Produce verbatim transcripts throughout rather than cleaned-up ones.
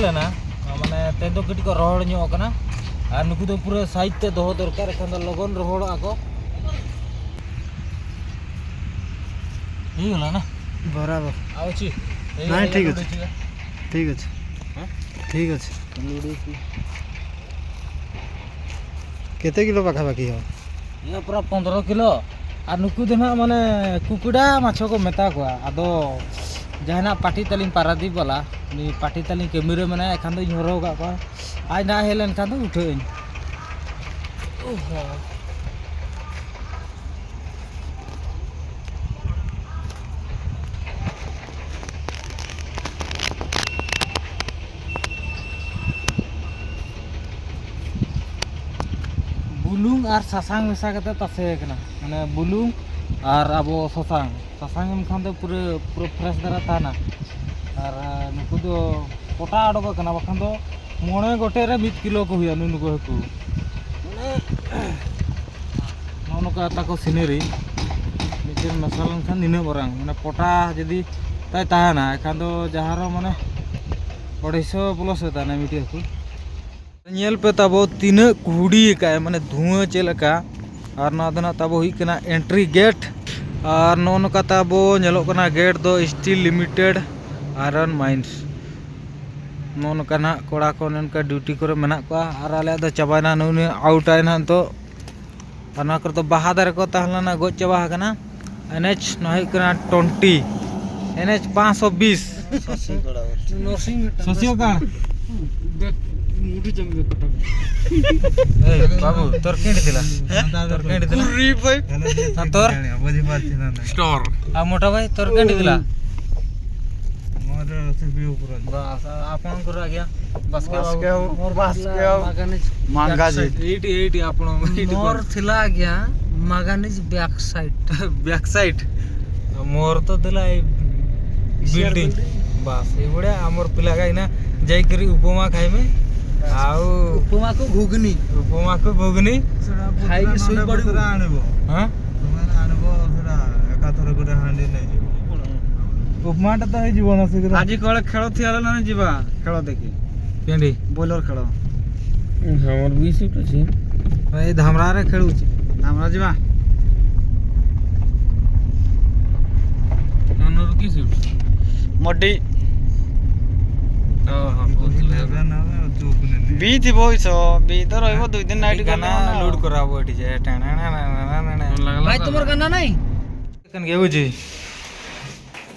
ᱠᱟᱱᱟ, ᱢᱟᱱᱮ ᱛᱮᱦᱮᱧ ᱫᱚ ᱠᱟᱹᱴᱤᱡ ᱠᱚ ᱨᱚᱦᱚᱲ ᱧᱚᱜ ᱠᱟᱱᱟ᱾ ᱟᱨ ᱱᱩᱠᱩ ᱫᱚ ᱯᱩᱨᱟᱹ ᱥᱟᱭᱤᱰ ᱛᱮ ᱫᱚᱦᱚ ᱫᱚᱨᱠᱟᱨ, ᱮᱱᱠᱷᱟᱱ ᱫᱚ ᱞᱚᱜᱚᱱ ᱨᱚᱦᱚᱲᱚᱜᱼᱟ ᱠᱚ᱾ ହେଇଗଲା ନା? ବରାବର। ଆଉ ଅଛି? ହେଇଗଲା, ନାଇଁ, ଠିକ୍ ହେଇଗଲା, ଅଛି। ଠିକ୍ ଅଛି। ଠିକ୍ ଅଛି। ହଁ? ଠିକ୍ ଅଛି। ଲୁଡ଼ି। କେତେ କିଲୋ ପାଖାପାଖି ହବ? ଇଏ ପୁରା ପନ୍ଦର କିଲୋ। ᱟᱨ ᱱᱩᱠᱩ ᱫᱚ ᱱᱟᱦᱟᱜ ᱢᱟᱱᱮ ᱠᱩᱠᱲᱟ ᱢᱟᱪᱷᱟ ᱠᱚ ᱢᱮᱛᱟ ᱠᱚᱣᱟ᱾ ᱟᱫᱚ ᱡᱟᱦᱟᱸᱭ ᱱᱟᱦᱟᱜ ᱯᱟᱴᱤ ᱛᱟᱹᱞᱤᱧ ᱯᱟᱨᱟᱫᱤᱯ ᱵᱟᱞᱟ, ᱩᱱᱤ ᱯᱟᱴᱤ ᱛᱟᱹᱞᱤᱧ ᱠᱟᱹᱢᱤ ᱨᱮ ᱢᱮᱱᱟᱭᱟ, ᱮᱱᱠᱷᱟᱱ ᱫᱚᱧ ᱦᱚᱨᱦᱚ ᱟᱠᱟᱫ ᱠᱚᱣᱟ᱾ ᱟᱡ ᱱᱟᱦᱟᱜ ᱦᱮᱡ ᱞᱮᱱᱠᱷᱟᱱ ᱫᱚ ᱩᱴᱷᱟᱹᱣ ᱟᱹᱧ᱾ ᱳᱦᱳ᱾ ᱵᱩᱞᱩᱝ ᱟᱨ ᱥᱟᱥᱟᱝ ᱢᱮᱥᱟ ᱠᱟᱛᱮ ᱛᱟᱥᱮ ᱠᱟᱱᱟ, ᱢᱟᱱᱮ ᱵᱩᱞᱩᱝ ᱟᱨ ᱟᱵᱚ ᱥᱟᱥᱟᱝ, ᱥᱟᱥᱟᱝ ᱮᱢ ᱠᱷᱟᱱ ᱫᱚ ᱯᱩᱨᱟᱹ, ᱯᱩᱨᱟᱹ ᱯᱷᱨᱮᱥ ᱫᱷᱟᱨᱟ ᱛᱟᱦᱮᱱᱟ᱾ ᱟᱨ ᱱᱩᱠᱩ ᱫᱚ ᱯᱚᱴᱟ ᱚᱰᱚᱠᱚᱜ ᱠᱟᱱᱟ, ᱵᱟᱠᱷᱟᱱ ᱫᱚ ᱢᱚᱬᱮ ᱜᱚᱴᱮᱡ ᱨᱮ ᱢᱤᱫ ᱠᱤᱞᱳ ᱠᱚ ᱦᱩᱭᱩᱜᱼᱟ ᱱᱩᱱᱩᱠᱩ ᱦᱟᱹᱠᱩ᱾ ᱢᱟᱱᱮ ᱱᱚᱜᱼᱚ ᱱᱚᱝᱠᱟ ᱛᱟᱠᱚ ᱥᱤᱱᱟᱹᱨᱤ, ᱢᱤᱫᱴᱮᱱ ᱢᱮᱥᱟ ᱞᱮᱱᱠᱷᱟᱱ ᱱᱤᱱᱟᱹᱜ ᱢᱟᱨᱟᱝ, ᱢᱟᱱᱮ ᱯᱚᱴᱟ ᱡᱩᱫᱤ ᱛᱟᱭ ᱛᱟᱦᱮᱱᱟ, ᱮᱱᱠᱷᱟᱱ ᱫᱚ ᱡᱟᱦᱟᱸ ᱨᱮᱦᱚᱸ ᱢᱟᱱᱮ ᱚᱲᱟᱭᱥᱚ ᱯᱞᱟᱥ ᱮ ᱛᱟᱦᱮᱱᱟ ᱢᱤᱫᱴᱮᱡ ᱦᱟᱹᱠᱩ᱾ ᱧᱮᱞ ᱯᱮ ᱛᱟᱵᱚ ᱛᱤᱱᱟᱹᱜ ᱠᱩᱦᱩᱰᱤ ᱟᱠᱟᱫᱼᱟᱭ, ᱢᱟᱱᱮ ᱫᱷᱩᱣᱟᱹ ᱪᱮᱫ ᱞᱮᱠᱟ᱾ ᱟᱨ ᱱᱚᱣᱟ ᱫᱚ ᱱᱟᱜ ᱛᱟᱵᱚ ᱦᱩᱭᱩᱜ ᱠᱟᱱᱟ entry gate᱾ ᱟᱨ ᱱᱚᱜᱼᱚ ᱱᱚᱝᱠᱟ ᱛᱟᱵᱚ ᱧᱮᱞᱚᱜ ᱠᱟᱱᱟ gate ᱫᱚ Steel Limited Iron Mines᱾ ᱱᱚᱜᱼᱚ ᱱᱚᱝᱠᱟ ᱱᱟᱜ ᱠᱚᱲᱟ ᱠᱚ ᱚᱱᱮ ᱚᱱᱠᱟ duty ᱠᱚᱨᱮ ᱢᱮᱱᱟᱜ ᱠᱚᱣᱟ᱾ ᱟᱨ ᱟᱞᱮᱭᱟᱜ ᱫᱚ ᱪᱟᱵᱟᱭᱮᱱᱟ, ᱱᱩᱭ ᱱᱩᱭ out ᱟᱭ ᱱᱟᱜ ᱱᱤᱛᱚᱜ᱾ ᱟᱨ ᱱᱚᱣᱟ ᱠᱚᱨᱮ ᱫᱚ ᱵᱟᱦᱟ ᱫᱟᱨᱮ ᱠᱚ ᱛᱟᱦᱮᱸ ᱞᱮᱱᱟ, ᱜᱚᱡ ᱪᱟᱵᱟ ᱟᱠᱟᱱᱟ᱾ NH ᱱᱚᱣᱟ ᱦᱩᱭᱩᱜ ᱠᱟᱱᱟ twenty, NH ᱯᱟᱸᱪᱥᱚ ᱵᱤᱥ᱾ ᱥᱚᱥᱤ ᱜᱟᱲ᱾ ᱥᱚᱥᱤ ᱜᱟᱲ᱾ ᱵᱮᱠ, ᱢᱩᱰᱩ ᱡᱚᱢ ᱵᱮᱠ ᱠᱚᱴᱟ᱾ ᱮᱭ ᱵᱟᱹᱵᱩ, ᱛᱳᱨ ᱠᱮᱸᱰ ᱫᱤᱞᱟ? ᱦᱮᱸ? ᱛᱳᱨ ᱠᱮᱸᱰ ᱫᱤᱞᱟ? ᱠᱩᱨᱤ ᱵᱷᱟᱭ᱾ ᱟᱨ ᱛᱳᱨ? ᱵᱩᱡᱷᱤ ᱯᱟᱨᱪᱤ ᱱᱟ ᱱᱟ। ᱥᱴᱳᱨ। ᱟᱨ ᱢᱚᱴᱟ ᱵᱷᱟᱭ, ᱛᱳᱨ ᱠᱮᱸᱰ ᱫᱤᱞᱟ? ᱢᱚᱨ ᱥᱤ ᱵᱤ ᱩᱯᱨᱚ। ᱵᱟᱥ, ଆପଣଙ୍କର ଆଜ୍ଞା? ବାସ୍କେ ବାବୁ। ବାସ୍କେ ବାବୁ। ମୋର ଥିଲା ବାସ୍କେ ବାବୁ। ମାଗାନିଜ। ମାଗାନିଜ। ଏଇଠି, ଏଇଠି ଆପଣ, ଏଇଠି ମୋର କର। ଥିଲା ଆଜ୍ଞା ମାଗାନିଜ ବ୍ୟାକ୍ ସାଇଡ୍। Back side? ମୋର ତ ଥିଲା ଏଇ ଇସିଆର ବିଲ୍ଡିଂ। ବିଲ୍ଡିଂ। ବାସ୍, ଏଇଭଳିଆ ଆମର ପିଲା କାହିଁକି ନା ଯାଇକରି ଉପମା ଖାଇମେ। ବାସ୍। ଆଉ ଉପମାକୁ ଘୁଗୁନି। ଉପମାକୁ ଘୁଗୁନି। ସେଟା ଖାଇକି ବୁତୁରା ଶୋଇ ନଣ୍ଡା ପଡ଼ିବୁ। ବୁତୁରା ଆଣିବ। ହଁ? ତୁମେ ଆଣିବ ସେଟା ଏକାଥରେ ଗୋଟେ ହାଣ୍ଡି ନେଇଯିବ। ଉପମାଟା ତ ହେଇଯିବ ନା ଶୀଘ୍ର। ଆଜି କୁଆଡ଼େ ଖେଳ ଥିଆର ନା ଯିବା, ଖେଳ ଦେଖି। କେଣ୍ଡି? ବ୍ରଏଲର ଖେଳ। ଆମର ବି ସିଫ୍ଟ ଅଛି। ଏଇ ଧାମରାରେ ଖେଳୁଛି। ଧାମରା ଯିବା। ତନର କି ସିଫ୍ଟ? ମଡି। ଓହୋ, କହୁଥିଲେ। ବି ଥିବ, ଅଇସ ବି ତ ରହିବ, ଦୁଇ ଦିନ ନାଇଟ୍ ଗଲେ ଗାନା ହବ। ଲୋଡ୍ କରାହବ ଏଠି ଯେ। ଟାଣା, ନା, ନା, ନା, ନା, ନା। ଭାଇ, ତୁମର ଗାନା ନାହିଁ? ଏକାନ କେ ବୁଝି।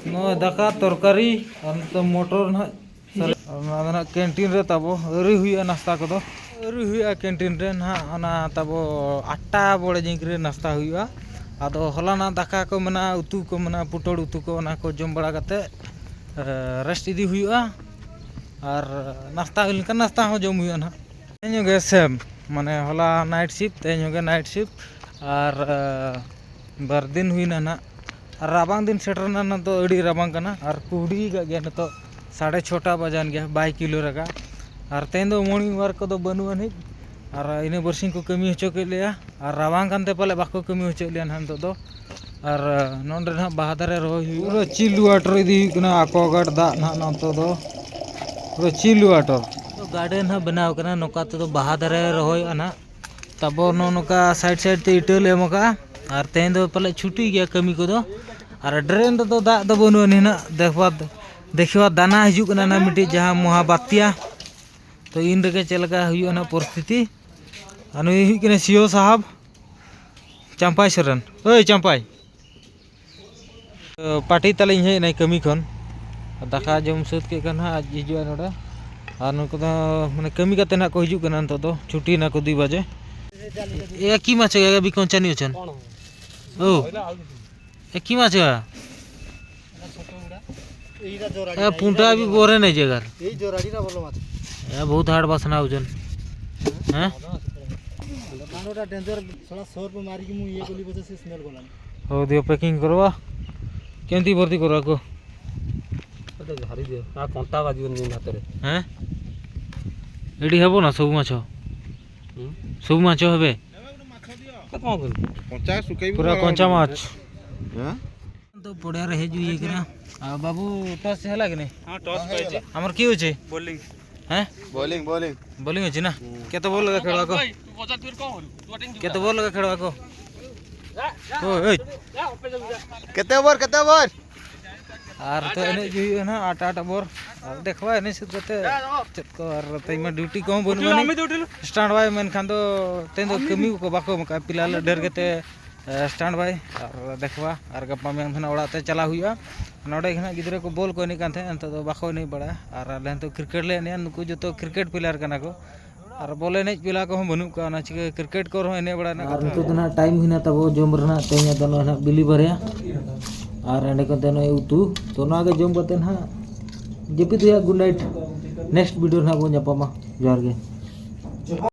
ᱱᱚᱜᱼᱚᱭ ᱫᱟᱠᱟ, ᱛᱚᱨᱠᱟᱨᱤ, ᱟᱨ ᱱᱤᱛᱚᱜ ᱢᱚᱴᱚᱨ ᱱᱟᱦᱟᱜ ᱥᱟᱨᱮᱡ᱾ ᱚᱱᱟ ᱫᱚ ᱱᱟᱦᱟᱜ ᱠᱮᱱᱴᱤᱱ ᱨᱮ ᱛᱟᱵᱚ ᱟᱹᱣᱨᱤ ᱦᱩᱭᱩᱜᱼᱟ ᱱᱟᱥᱛᱟ ᱠᱚᱫᱚ᱾ ᱟᱹᱣᱨᱤ ᱦᱩᱭᱩᱜᱼᱟ ᱠᱮᱱᱴᱤᱱ ᱨᱮ ᱱᱟᱦᱟᱜ, ᱚᱱᱟ ᱛᱟᱵᱚ ᱟᱴᱴᱟ ᱵᱚᱲᱮ ᱡᱤᱸᱠ ᱨᱮ ᱱᱟᱥᱛᱟ ᱦᱩᱭᱩᱜᱼᱟ᱾ ᱟᱫᱚ ᱦᱚᱞᱟᱱᱟᱜ ᱫᱟᱠᱟ ᱠᱚ ᱢᱮᱱᱟᱜᱼᱟ, ᱩᱛᱩ ᱠᱚ ᱢᱮᱱᱟᱜᱼᱟ, ᱯᱩᱴᱚᱲ ᱩᱛᱩ ᱠᱚ, ᱚᱱᱟ ᱠᱚ ᱡᱚᱢ ᱵᱟᱲᱟ ᱠᱟᱛᱮ, ᱮ, ᱨᱮᱥᱴ ᱤᱫᱤ ᱦᱩᱭᱩᱜᱼᱟ᱾ ᱟᱨ ᱱᱟᱥᱛᱟ ᱦᱩᱭ ᱞᱮᱱᱠᱷᱟᱱ ᱱᱟᱥᱛᱟ ᱦᱚᱸ ᱡᱚᱢ ᱦᱩᱭᱩᱜᱼᱟ ᱱᱟᱦᱟᱜ᱾ ᱛᱮᱦᱮᱧ ᱦᱚᱸᱜᱮ ᱥᱮᱢ, ᱢᱟᱱᱮ ᱦᱚᱞᱟ ᱱᱟᱭᱤᱴ ᱥᱤᱯᱴ, ᱛᱮᱦᱮᱧ ᱦᱚᱸᱜᱮ ᱱᱟᱭᱤᱴ ᱥᱤᱯᱴ, ᱟᱨ, ᱮ, ᱵᱟᱨ ᱫᱤᱱ ᱦᱩᱭᱱᱟ ᱱᱟᱦᱟᱜ᱾ ᱟᱨ ᱨᱟᱵᱟᱝ ᱫᱤᱱ ᱥᱮᱴᱮᱨ ᱮᱱᱟ, ᱱᱤᱛᱚᱜ ᱫᱚ ᱟᱹᱰᱤ ᱨᱟᱵᱟᱝ ᱠᱟᱱᱟ, ᱟᱨ ᱠᱩᱦᱰᱤ ᱠᱟᱜ ᱜᱮᱭᱟ ᱱᱤᱛᱚᱜ᱾ ᱥᱟᱲᱮ ᱪᱷᱚᱴᱟ ᱵᱟᱡᱟᱱ ᱜᱮᱭᱟ, ᱵᱟᱭ ᱠᱤᱞᱳ ᱨᱟᱠᱟ᱾ ᱟᱨ ᱛᱮᱦᱮᱧ ᱫᱚ ᱢᱚᱨᱱᱤᱝ ᱣᱟᱨᱠ ᱠᱚᱫᱚ ᱵᱟᱹᱱᱩᱜ ᱟᱹᱱᱤᱡ, ᱟᱨ ᱤᱱᱟᱹ ᱵᱟᱨᱥᱤᱧ ᱠᱚ ᱠᱟᱹᱢᱤ ᱦᱚᱪᱚ ᱠᱮᱫ ᱞᱮᱭᱟ᱾ ᱟᱨ ᱨᱟᱵᱟᱝ ᱠᱟᱱᱛᱮ ᱯᱟᱞᱮ ᱵᱟᱠᱚ ᱠᱟᱹᱢᱤ ᱦᱚᱪᱚᱭᱮᱫ ᱞᱮᱭᱟ ᱱᱟᱦᱟᱜ ᱱᱤᱛᱚᱜ ᱫᱚ᱾ ᱟᱨ ᱱᱚᱸᱰᱮ ᱱᱟᱦᱟᱜ ᱵᱟᱦᱟ ᱫᱟᱨᱮ ᱨᱚᱦᱚᱭ ᱦᱩᱭᱩᱜᱼᱟ᱾ ᱯᱩᱨᱟᱹ ᱪᱤᱞᱰ ᱣᱟᱴᱟᱨ ᱤᱫᱤ ᱦᱩᱭᱩᱜ ᱠᱟᱱᱟ, ᱟᱠᱣᱟᱜᱟᱨᱰ ᱫᱟᱜ ᱱᱟᱦᱟᱜ ᱱᱚᱛᱮ ᱫᱚ᱾ ᱯᱩᱨᱟᱹ ᱪᱤᱞᱰ ᱣᱟᱴᱟᱨ᱾ ᱜᱟᱨᱰᱮᱱ ᱦᱚᱸ ᱵᱮᱱᱟᱣ ᱠᱟᱱᱟ, ᱱᱚᱝᱠᱟ ᱛᱮᱫᱚ ᱵᱟᱦᱟ ᱫᱟᱨᱮ ᱨᱚᱦᱚᱭᱚᱜᱼᱟ ᱱᱟᱦᱟᱜ᱾ ᱛᱟᱵᱚ ᱱᱚᱜᱼᱚ ᱱᱚᱝᱠᱟ ᱥᱟᱭᱤᱰ ᱥᱟᱭᱤᱰ ᱛᱮ ᱤᱴᱟᱹ ᱞᱮ ᱮᱢ ᱟᱠᱟᱜᱼᱟ᱾ ᱟᱨ ᱛᱮᱦᱮᱧ ᱫᱚ ᱯᱟᱞᱮ ᱪᱷᱩᱴᱤ ᱜᱮᱭᱟ ᱠᱟᱹᱢᱤ ᱠᱚᱫᱚ᱾ ᱟᱨ ᱰᱨᱮᱱ ᱨᱮᱫᱚ ᱫᱟᱜ ᱫᱚ ᱵᱟᱹᱱᱩᱜ ᱟᱹᱱᱤᱡ ᱱᱟᱦᱟᱜ᱾ ᱫᱮᱠᱷᱣᱟ, ᱫᱮᱠᱷᱣᱟ ᱫᱟᱱᱟ ᱦᱤᱡᱩᱜ ᱠᱟᱱᱟ ᱱᱟᱦᱟᱜ ᱢᱤᱫᱴᱤᱡ, ᱡᱟᱦᱟᱸ ᱢᱚᱦᱟ ᱵᱟᱛᱭᱟ᱾ ᱛᱚ ᱤᱱ ᱨᱮᱜᱮ ᱪᱮᱫ ᱞᱮᱠᱟ ᱦᱩᱭᱩᱜᱼᱟ ᱱᱟᱦᱟᱜ ᱯᱚᱨᱤᱥᱛᱷᱤᱛᱤ᱾ ᱟᱨ ᱱᱩᱭ ᱦᱩᱭᱩᱜ ᱠᱟᱱᱟ ᱥᱤ ᱳ ᱥᱟᱦᱟᱵ᱾ ᱪᱟᱢᱯᱟᱭ ᱥᱚᱨᱮᱱ, ᱳᱭ ᱪᱟᱢᱯᱟᱭ᱾ ᱯᱟᱴᱤ ᱛᱟᱞᱤᱧ ᱦᱮᱡ ᱮᱱᱟᱭ ᱠᱟᱹᱢᱤ ᱠᱷᱚᱱ, ᱫᱟᱠᱟ ᱡᱚᱢ ᱥᱟᱹᱛ ᱠᱮᱫ ᱠᱷᱟᱱ ᱦᱟᱸᱜ ᱟᱡ ᱦᱤᱡᱩᱜᱼᱟᱭ ᱱᱚᱰᱮ᱾ ᱟᱨ ᱱᱩᱠᱩ ᱫᱚ ᱢᱟᱱᱮ ᱠᱟᱹᱢᱤ ᱠᱟᱛᱮ ᱱᱟᱜ ᱠᱚ ᱦᱤᱡᱩᱜ ᱠᱟᱱᱟ ᱱᱤᱛᱚᱜ ᱫᱚ, ᱪᱷᱩᱴᱤ ᱮᱱᱟ ᱠᱚ ᱫᱩᱭ ᱵᱟᱡᱮ᱾ ᱮ ᱠᱤ ᱢᱟᱪᱷᱟ ᱜᱮ ᱵᱤᱠᱚᱱ ᱪᱟᱱᱤ ᱚᱪᱷᱚᱱ? ᱳ, ᱮ ᱠᱤ ᱢᱟᱪᱷᱟ? ए, पुंटा भी बोरे नहीं जेगर। यही जोराड़ी ना बोलो मत। ए, बहुत हार्ड बसना वजन। हैं? मानो डेंजर, थोड़ा शोर पे मारी कि मुंह ये गोली वजह से स्मेल गोला। हो दियो, पैकिंग करवा। केमती भर्ती करवा को? अरे, झाड़ी दियो। आ, कांटा बाजी बन जाता रे। हैं? एडी हबो ना, सब माछो। हम्म? सब माछो हबे। कत माछ? कंचा सुकाई पुरा कंचा माछ। हैं? ପଡ଼ିଆରେ ହେଇଛୁ ଇଏ କିନା। ଆଉ ବାବୁ, ଟସ୍ ହେଲା କି ନାଇଁ? ହଁ, ଟସ୍ ପାଇଛି। ଆମର କିଏ ଅଛି? ବୋଲିଂ। ହେଁ? Bowling, bowling. ବୋଲିଂ ଅଛି ନା? କେତେ ବଲ୍ ଲଗା ଖେଳିବାକୁ? କେତେ ବଲ୍ ଲଗା ଖେଳିବାକୁ? ଓ, ଏଇ। କେତେ ଓଭର, କେତେ ଓଭର? ᱟᱨ ᱛᱚ ᱮᱱᱮᱡ ᱜᱮ ᱦᱩᱭᱩᱜᱼᱟ ᱱᱟᱦᱟᱜ, ᱟᱴ ᱟᱴ ᱳᱵᱷᱟᱨ᱾ ᱟᱨ ᱫᱮᱠᱷᱣᱟ ᱮᱱᱮᱡ ᱥᱟᱹᱛ ᱠᱟᱛᱮ ᱪᱮᱫ ᱠᱚ, ᱟᱨ ᱛᱮᱦᱮᱧ ᱢᱟ ᱰᱤᱭᱩᱴᱤ ᱠᱚᱦᱚᱸ ᱵᱟᱹᱱᱩᱜ ᱟᱹᱱᱤᱡ᱾ ᱥᱴᱟᱱᱰ ᱵᱟᱭ ᱢᱮᱱᱠᱷᱟᱱ ᱫᱚ ᱛᱮᱦᱮᱧ ᱫᱚ ᱠᱟᱹᱢᱤ ᱠᱚ ᱵᱟᱠᱚ ᱮᱢ ᱠᱟᱜᱼᱟ, ᱯᱤᱞᱟ ᱰᱷᱮᱨ ᱜᱮᱛᱮ ᱥᱴᱟᱱᱰ ᱵᱟᱭ᱾ ᱟᱨ ᱫᱮᱠᱷᱣᱟ, ᱟᱨ ᱜᱟᱯᱟ ᱢᱮᱭᱟᱝ ᱫᱚ ᱱᱟᱦᱟᱜ ᱚᱲᱟᱜ ᱛᱮ ᱪᱟᱞᱟᱣ ᱦᱩᱭᱩᱜᱼᱟ᱾ ᱱᱚᱰᱮ ᱜᱮ ᱱᱟᱦᱟᱜ ᱜᱤᱫᱽᱨᱟᱹ ᱠᱚ ᱵᱚᱞ ᱠᱚ ᱮᱱᱮᱡ ᱠᱟᱱ ᱛᱟᱦᱮᱸᱫ, ᱱᱤᱛᱚᱜ ᱫᱚ ᱵᱟᱠᱚ ᱮᱱᱮᱡ ᱵᱟᱲᱟᱭᱟ᱾ ᱟᱨ ᱟᱞᱮ ᱱᱤᱛᱚᱜ ᱠᱨᱤᱠᱮᱴ ᱞᱮ ᱮᱱᱮᱡᱼᱟ, ᱱᱩᱠᱩ ᱡᱚᱛᱚ ᱠᱨᱤᱠᱮᱴ ᱯᱞᱮᱭᱟᱨ ᱠᱟᱱᱟ ᱠᱚ᱾ ᱟᱨ ᱵᱚᱞ ᱮᱱᱮᱡ ᱯᱮᱞᱟ ᱠᱚᱦᱚᱸ ᱵᱟᱹᱱᱩᱜ ᱠᱚᱣᱟ, ᱚᱱᱟ ᱪᱤᱠᱟᱹ ᱠᱨᱤᱠᱮᱴ ᱠᱚᱨᱮ ᱦᱚᱸ ᱮᱱᱮᱡ ᱵᱟᱲᱟ ᱨᱮᱱᱟᱜ ᱟᱨ ᱠᱟᱛᱷᱟ᱾ ᱱᱤᱛᱚᱜ ᱫᱚ ᱱᱟᱦᱟᱜ ᱴᱟᱭᱤᱢ ᱦᱩᱭᱱᱟ ᱛᱟᱵᱚ ᱡᱚᱢ ᱨᱮᱱᱟᱜ᱾ ᱛᱮᱦᱮᱧ ᱫᱚ ᱱᱚᱜᱼᱚᱭ ᱱᱟᱦᱟᱜ ᱵᱤᱞᱤ ᱵᱟᱨᱭᱟ ᱟᱨ ᱮᱸᱰᱮ ᱠᱟᱛᱮ ᱱᱚᱜᱼᱚᱭ ᱩᱛᱩ᱾ ᱛᱚ ᱱᱚᱣᱟ ᱜᱮ ᱡᱚᱢ ᱠᱟᱛᱮ ᱱᱟᱦᱟᱜ ᱡᱟᱹᱯᱤᱫ ᱦᱩᱭᱩᱜᱼᱟ᱾ Good night. ᱱᱮᱠᱥᱴ ᱵᱷᱤᱰᱤᱭᱳ ᱨᱮ ᱱᱟᱦᱟᱜ ᱵᱚᱱ ᱧᱟᱯᱟᱢᱟ᱾ ᱡᱚᱦᱟᱨ ᱜᱮ᱾